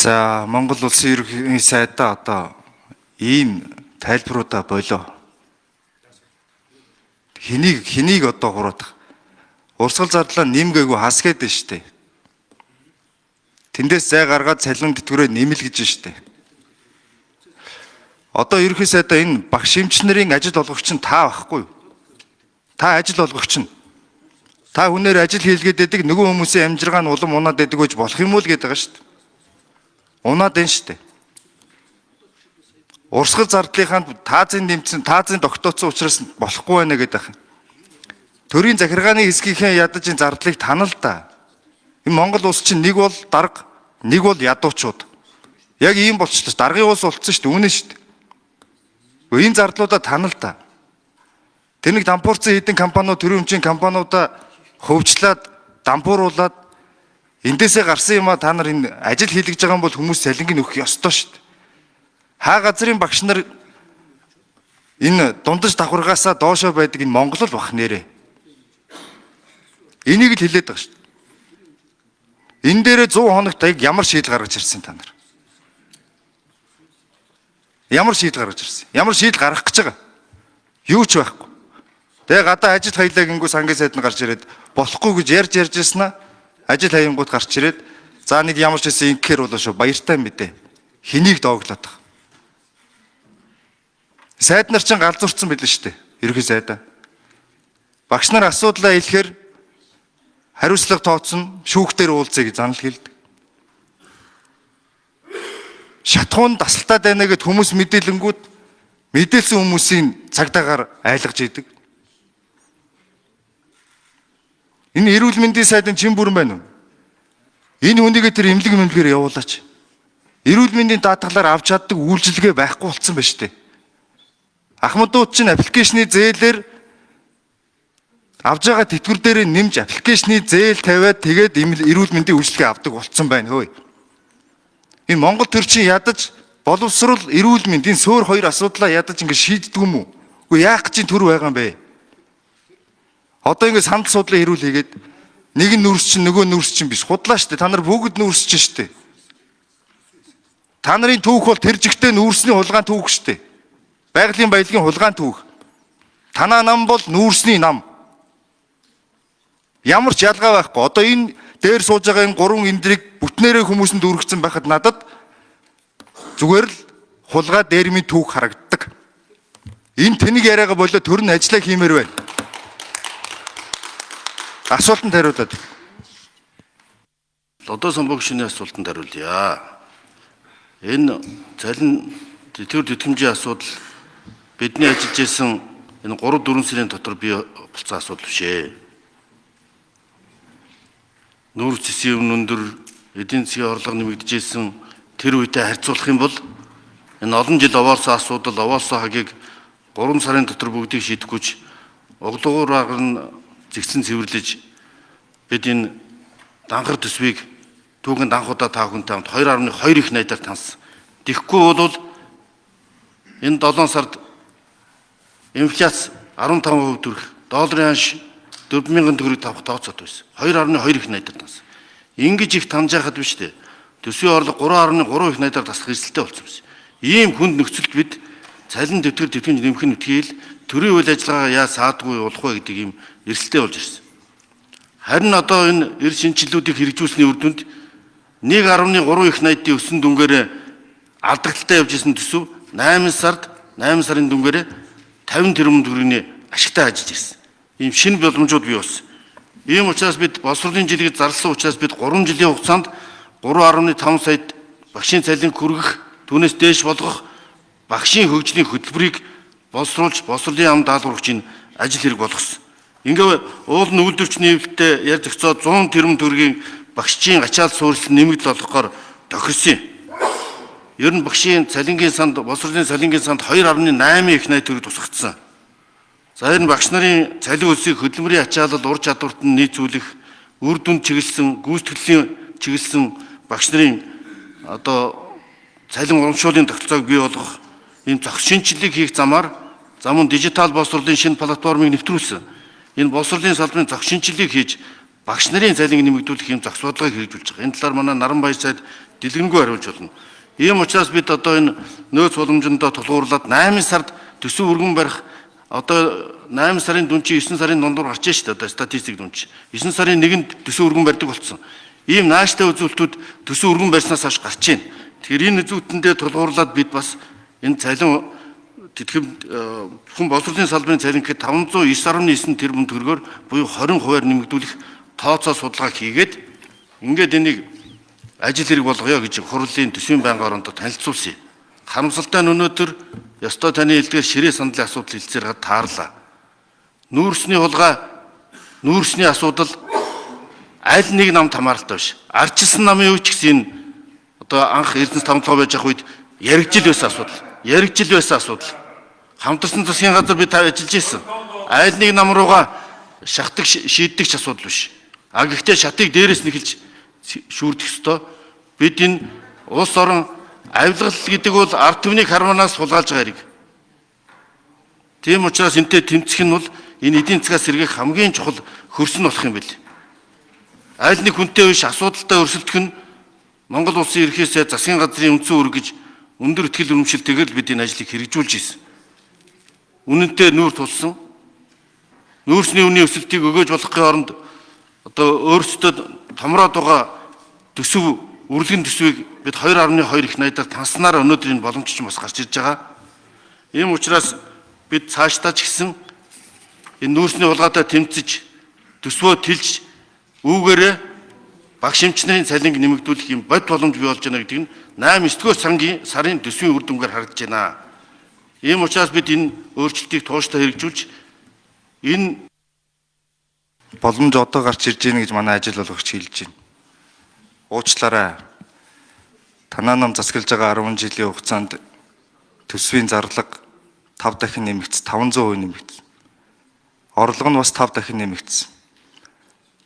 За, Монгол улсын ерөнхий сайдаа одоо ийм тайлбаруудаа болоо. Хэнийг одоо хураадах? Урсгал зардлаа нэмгээгүй хасгээд байна штэ. Тэндээс зай гаргаад цалин тэтгэврээ нэмэл гэж штэ. Одоо ерөнхий сайдаа энэ багш эмч нарын ажил олгогч нь та байхгүй юу? Та ажил олгогч нь. Та хүнээр ажил хийлгээд байдаг, нөгөө хүмүүсийн амжиргаа нь улам унаад байдаг гэж болох юм уу л гэдэг байгаа шүү дээ. Унаад байна шүү дээ. Урсгал зардлынхаа таазын нэмсэн, таазын тогтооцсон учраас болохгүй байна гэдэг юм. Төрийн захиргааны хэсгийнхээ ядаж энэ зардлыг танал та. Энэ Монгол улс чинь нэг бол дарга, нэг бол ядуучууд. Яг ийм болчихлоо. Даргын улс болцсон шүү дээ. Үнэн шүү дээ. Энэ зардлуудаа танал та. Тэр нэг дампуурсан хэдэн компаниуд, төрийн өмчийн компаниудаа хөвчлээд дампууруулад эндээсээ гарсан юмаа та нар энэ ажил хийлгэж байгаа юм бол хүмүүс цалинг нь өгөх ёстой шүү дээ. Хаа газрын багш нар энэ дундаж давхаргаасаа доошоо байдаг энэ Монгол л бах нэрээ. Энийг л хэлээд байгаа шүү дээ. Энэ дээрээ 100 хоногт яг ямар шийдэл гаргаж ирсэн та нар? Ямар шийдэл гаргаж ирсэн? Ямар шийдэл гаргах гэж байгаа? Юу ч байхгүй. Тэгээ гадаа ажил хаялаа гингүү сангийн сайд нь гарч ирээд болохгүй гэж ярьж ярьж ирсэн аа. Ажил хаянгууд гарч ирээд за нэг ямар ч байсан ингээр болоо шүү, баяртай мэдээ. Хэнийг дооглоод байгаа. Сайд нар чинь галзуурсан билээ шүү дээ. Ерөнхий сайдаа. Багш нар асуудлаа хэлэхээр хариуцлага тооцно, шүүхтэр уулзъя гэж занал хэлдэг. Шатхуун дасалтаад байна гэд хүмүүс мэдээлэнгүүд мэдээлсэн хүмүүсийн цагдаагаар айлгаж идэг. Энэ эрүүл мэндийн сайдын чин бүрэн байна уу? Энэ хүнийгээ тэр эмнэлэг мэмлэгээр явуулаач. Эрүүл мэндийн даатгалаар авч чаддаг үйлчилгээ байхгүй болцсон байна шүү дээ. Ахмадууд чинь аппликейшны зээлээр авж байгаа тэтгэвэр дээрээ нэмж аппликейшны зээл тавиад тэгээд эрүүл мэндийн үйлчилгээ авдаг болцсон байна хөөе. Энэ Монгол төр чинь ядаж боловсрол, эрүүл мэндийн сөөр хоёр асуудлаа ядаж ингэ шийддэг юм уу? Үгүй, яах гэж төр байгаа юм бэ? Одоо ингэ сандал суудлын хэрүүл хийгээд нэг нь нүрс чинь нөгөө нүрс чинь биш, худлаа шүү дээ. Та нар бүгд нүрс чинь шүү дээ. Та нарын түүх бол тэр жигтэй нүүрсний хулгайн түүх шүү дээ. Байгалийн баялагын хулгайн түүх. Танаа нам бол нүүрсний нам. Ямар ч ялгаа байхгүй. Одоо энэ дээр сууж байгаа энэ гурван эндрийг бүтнээрээ хүмүүсэнд дүүргэсэн байхад надад зүгээр л хулгай дээрмийн түүх харагддаг. Энэ тэнэг яриагаа болоо төр нь ажиллаа хиймээр байна. Асуултанд хариулаад. Лодоо самбог шинэ асуултанд хариулъя. Энэ цалин тэтгэвэр тэтгэмжийн асуудал бидний ажиллаж исэн энэ 3 4 сарын дотор бий болсон асуудал биш ээ. Нүүрс цэсийн өмнө өндөр эдийн засгийн орлого нэмэгдэжсэн тэр үедээ харьцуулах юм бол энэ олон жил овоолсон асуудал, овоолсон хагийг 3 сарын дотор бүгдийг шийдэхгүй ч углуугаар нь зэгцэн цэвэрлэж бид энэ данхар төсвийг түүхэн данхуудаа та хүнтэй хамт 2.2 их найдаар тансан. Тэгэхгүй бол энэ 7 сард инфляц 15% төрөх, долларын ханш 4000 төгрөг тавах тооцоод байсан. 2.2 их найдаар тансан. Ингэж их танж байхад биш үү? Төсвийн орлого 3.3 их найдаар таслах эрсдэлтэй болсон байсан. Ийм хүнд нөхцөлд бид цалин тэтгэр тэтгэмж нэмэх нь үтгийл төрийн үйл ажиллагаа яа саадгүй болох вэ гэдэг ийм эрсдэлтэй болж ирсэн. Харин одоо энэ эрс шинэчлэлүүдийг хэрэгжүүлсэний үр дүнд 1.3 их найдын өссөн дүнгээр алдагдaltaй явж исэн төсөв 8 сард 8 сарын дүнгээр 50 тэрбум төгрөгийн ашигтай ажиллаж ирсэн. Ийм шинэ боломжууд бий болсон. Ийм учраас бид боловсролын жилийг зарласан учраас бид 3 жилийн хугацаанд 3.5 саяд багшийн цалин хүргэх, түүнээс дээш болгох багшийн хөгжлийн хөтөлбөрийг боловсруулж, боловсролын яам даалгаврын ажил хэрэг болгосон. Ингээ уул нь үйлдвэрчний хэвлэлтэд ярьж зохицоод 100 тэрбум төгрөгийн багшийн ачаал суурилсан нэмэгдэл олгохоор тохирсон юм. Ер нь багшийн цалингийн санд, боловсролын цалингийн санд 2.8 их найд төгрөг тусгагдсан. За, ер нь багш нарын цалин өсгийг хөдөлмөрийн ачаалал, ур чадварт нь нийцүүлэх, үр дүнд чиглэсэн, гүйцэтгэлийн чиглэсэн багш нарын одоо цалин урамшууллын тогтолцоог бий болгох ийм зохис шинэчлэлийг хийх замаар, за мөн дижитал боловсролын шинэ платформыг нэвтрүүлсэн. Энэ боловсролын салбарын зохис шинэчлэлийг хийж багш нарын цалинг нэмэгдүүлэх ийм зохис бодлогыг хэрэгжүүлж байгаа. Энэ талаар манай Наранбаяр сайд Дэлгэнгүй хариулж болно. Ийм учраас бид одоо энэ нөөц боломжиндоо тулгуурлаад 8 сард төсөв өргөн барих одоо 8 сарын дүн чи 9 сарын дундуур гарч шүү дээ, одоо статистик дүн чи. 9 сарын 1-нд төсөв өргөн барьдаг болсон. Ийм нааштай үзүүлэлтүүд төсөв өргөн барьснаас хойш гарч байна. Тэгэхээр энэ үзүүлэлтэндээ тулгуурлаад бид бас энэ цалин тэтгэм бүхэн боловсролын салбарын цалин гэхэд 509.9 тэрбум төгрөгөөр буюу 20%-аар нэмэгдүүлэх тооцоо судалгаа хийгээд ингээд энийг ажил хэрэг болгоё гэж хурлын төсвийн байнгын орондоо танилцуулсан юм. Харамсалтай нь өнөөдөр ёстой таны хэлдгээр ширээ сандлын асуудал хэлцээр гад таарлаа. Нүүрсний хулгай, нүүрсний асуудал аль нэг нам хамааралтай биш. Ардчилсан намын үеч гэсэн энэ одоо анх Эрдэнэс томдлогоо байж явах үед яригжил байсан асуудал. Яригжил байсан асуудал. Хамтарсан засгийн газар би та ажиллаж ирсэн. Аль нэг нам руугаа шахдаг шийддэг ч асуудал биш. А гэхдээ шатыг дээрээс нь эхэлж шүүрдэх ёстой. Бид энэ улс орон авилгал гэдэг бол ард түмний карманаас хулгайлж байгаа хэрэг. Тийм учраас энтэй тэмцэх нь бол энэ эдийн засгаас сэргээх хамгийн чухал хөрс нь болох юм бэл. Аль нэг хүнтэй биш асуудалтай өрсөлдөх нь Монгол улсын ерхий сайд засгийн газрын үндсэн үүрэг гэж өндөр ихтгэл үнэмшилтэйгээр л бид энэ ажлыг хэрэгжүүлж ирсэн. Үнэнтэй нүүр тулсан. Нүүрсний үнийн өсөлтийг өгөөж болохын оронд одоо өөрсдөө томроод байгаа төсөв үрлэгэн төсвийг бид 2.2 их найдаар танснаар өнөөдөр энэ боломж чинь бас гарч ирж байгаа. Ийм учраас бид цаашдаа ч гэсэн энэ нүүрсний хулгайтай тэмцэж төсвөө тэлж үүгээрээ багш эмч нарын цалинг нэмэгдүүлэх юм бод боломж бий болж байна гэдэг нь 8 9-р сангийн сарын төсвийн үр дүнгээр харагдаж байна. Ийм учраас бид энэ өөрчлөлтийг тууштай хэрэгжүүлж энэ боломж одоо гарч ирж байна гэж манай ажил болгогч хэлж байна. Уучлаарай. Танаа нам засаглаж байгаа 10 жилийн хугацаанд төсвийн зарлага 5 дахин нэмэгдсэн, 500% нэмэгдсэн. Орлого нь бас 5 дахин нэмэгдсэн.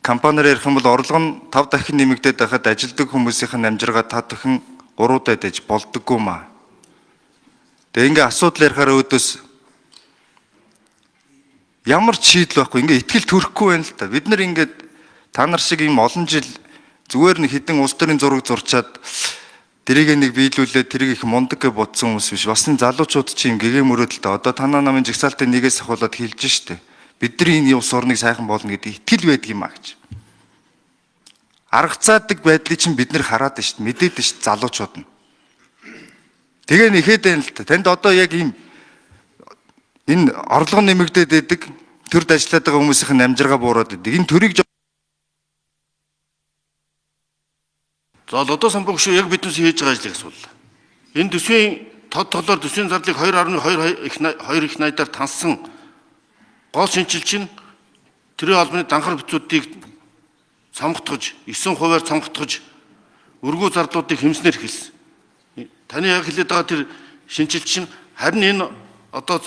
Компаниар ярих юм бол орлого нь 5 дахин нэмэгдээд байхад ажилдаг хүмүүсийн амжиргаа 5 дахин 3 удаа дэж болдоггүй маа. Тэгээ ингээ асуудал ярихаар өөдөөс ямар ч шийдэл байхгүй, ингээ итгэл төрөхгүй байна л та. Бид нар ингээд та нар шиг ийм олон жил зүгээр нэг хідэн улс төрийн зураг зурчаад тэрийг нэг биелүүлээд тэрийг их мундаг гэж бодсон хүмүүс биш. Бас энэ залуучууд чи юм гэгээ мөрөөдөлтэй. Одоо танаа намын жагсаалтын нэгээс ахуулаад хэлж штэ. Бидний энэ улс орныг сайхан болно гэдэг итгэл байдаг юм а гэж. Аргацаадаг байдлыг чинь бид нар хараад штэ, мэдээд штэ залуучууд нь. Тэгээ нэхэд байна л та. Танд одоо яг ийм энэ орлого нэмэгдээд байдаг, төрд ажиллаад байгаа хүмүүсийн амжиргаа буураад байдаг. Энэ төрийг За лодоо самбуу гүшүү яг биднээс хийж байгаа ажлыг асуулаа. Энэ төсвийн тод толоор төсвийн зардлыг 2.2 их 2 их найдаар тансан гол шинжилч нь төрийн албаны данхар бүтцүүдийг цомготгож 9%-аар цомготгож өргүү зардлуудыг хэмснээр эхэлсэн. Таны яг хэлээд байгаа тэр шинжилч нь харин энэ одоо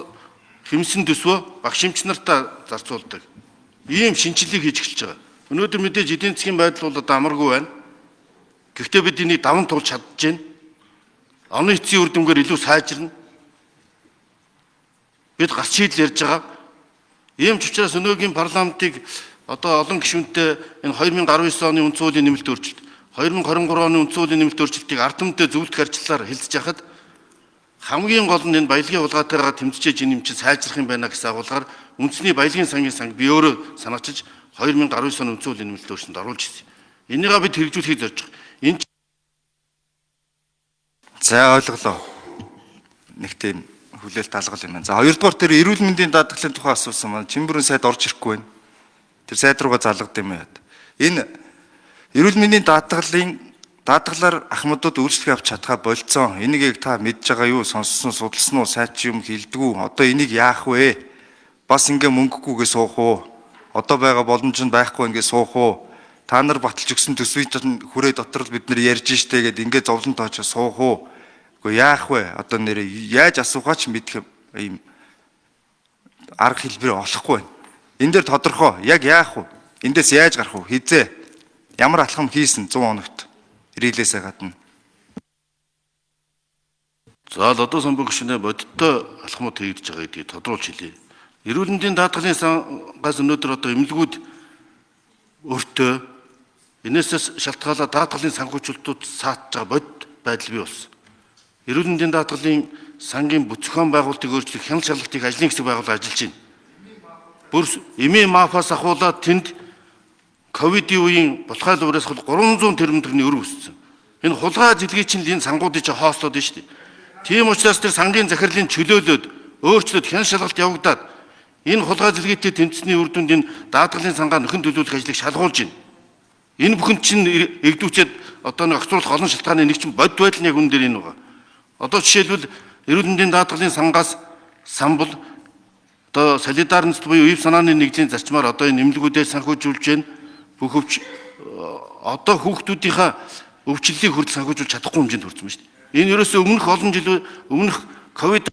хэмсэн төсвөө багш эмч нартаа зарцуулдаг. Ийм шинжилгээг хийж эхэлж байгаа. Өнөөдөр мэдээж эдийн засгийн байдал бол одоо амаргүй байна. Гэхдээ бид энийг даван туулж чадж байна. Оны эцсийн үр дүнгээр илүү сайжирна. Бид гарч шийдэл ярьж байгаа. Ийм ч учраас өнөөгийн парламентыг одоо олон гишүүнтэй энэ 2019 оны үндсэн хуулийн нэмэлт өөрчлөлт, 2023 оны үндсэн хуулийн нэмэлт өөрчлөлтийг ард түмэнтэй зөвлөх арчлалаар хэлцэж яхад хамгийн гол нь энэ баялагын хулгайтайгаа тэмцэж энэ юм чинь сайжрах юм байна гэсэн агуулгаар үндэсний баялагын сангийн санг би өөрөө санаачилж 2019 оны үндсэн хуулийн нэмэлт өөрчлөлтөнд оруулж ирсэн. Энийгээ бид хэрэгжүүлэхийг зорж байгаа. Энэ За ойлголоо. Нэг тийм хүлээлт алгал юм байна. За хоёрдугаар тэр эрүүл мэндийн даатгалын тухай асуусан маань Чимбүрэн сайд орж ирэхгүй байна. Тэр сайд руугаа залгад юм яа. Энэ эрүүл мэндийн даатгалын даатгалаар ахмадууд үйлчлэг авч чадхаа болцсон. Энийг яг та мэдж байгаа юу? Сонссон, судалсан уу? Сайд чи юм хэлдэгүү. Одоо энийг яах вэ? Бас ингээ мөнгөгүйгээ суух уу? Одоо байгаа боломж нь байхгүй ингээ суух уу? Та нар баталж өгсөн төсвийг чинь хүрээ дотор л бид нар ярьж штэ гэд ингээ зовлон тоочоо суух уу? Үгүй яах вэ? Одоо нэрээ яаж асуухаа ч мэдэх ийм арга хэлбэр олохгүй байна. Энэ дээр тодорхой яг яах вэ? Эндээс яаж гарах вэ? Хизээ ямар алхам хийсэн 100 хоногт рилээсээ гадна. За лодоо самбуу гишүүнээ бодиттой алхмууд хийгдэж байгаа гэдгийг тодруулж хэлье. Эрүүл мэндийн даатгалын сангаас өнөөдөр одоо эмнэлгүүд өртөө Энээсээс шалтгаалаад даатгалын санхүүжилтүүд саатж байгаа бодит байдал бий болсон. Эрүүл мэндийн даатгалын сангийн бүцхэн байгуулалтыг өөрчлөх хяналт шалгалтыг ажлын хэсэг байгуулаад ажиллаж байна. Бүр эмийн мафаас ахуулаад тэнд ковидын үеийн булхай луураас хол 300 тэрбум төгрөгийн өрөв өссөн. Энэ хулгай зэлгийн чинь энэ сангуудыг чи хоослоод байна шүү дээ. Тийм учраас тэр сангийн захирлын чөлөөлөөд өөрчлөлт хяналт шалгалт явагдаад энэ хулгай зэлгээтэй тэмцсэний үр дүнд энэ даатгалын сангаа нөхөн төлөвлөх ажлыг шалгуулж байна. Энэ бүхэнд чинь эгдүүчээд одоо нэг огцруулах олон шалтгааны нэг чинь бодит байдал нь яг үүн дээр энэ байгаа. Одоо жишээлбэл эрүүл мэндийн даатгалын сангаас самбал одоо солидарность буюу ив санааны нэгдлийн зарчмаар одоо энэ нэмлэгүүдээ санхүүжүүлж байна. Бүх өвч одоо хүүхдүүдийнхаа өвчлөлийг хүртэл санхүүжүүлж чадахгүй хэмжээнд хүрсэн байна шүү дээ. Энэ ерөөсөө өмнөх олон жил өмнөх ковид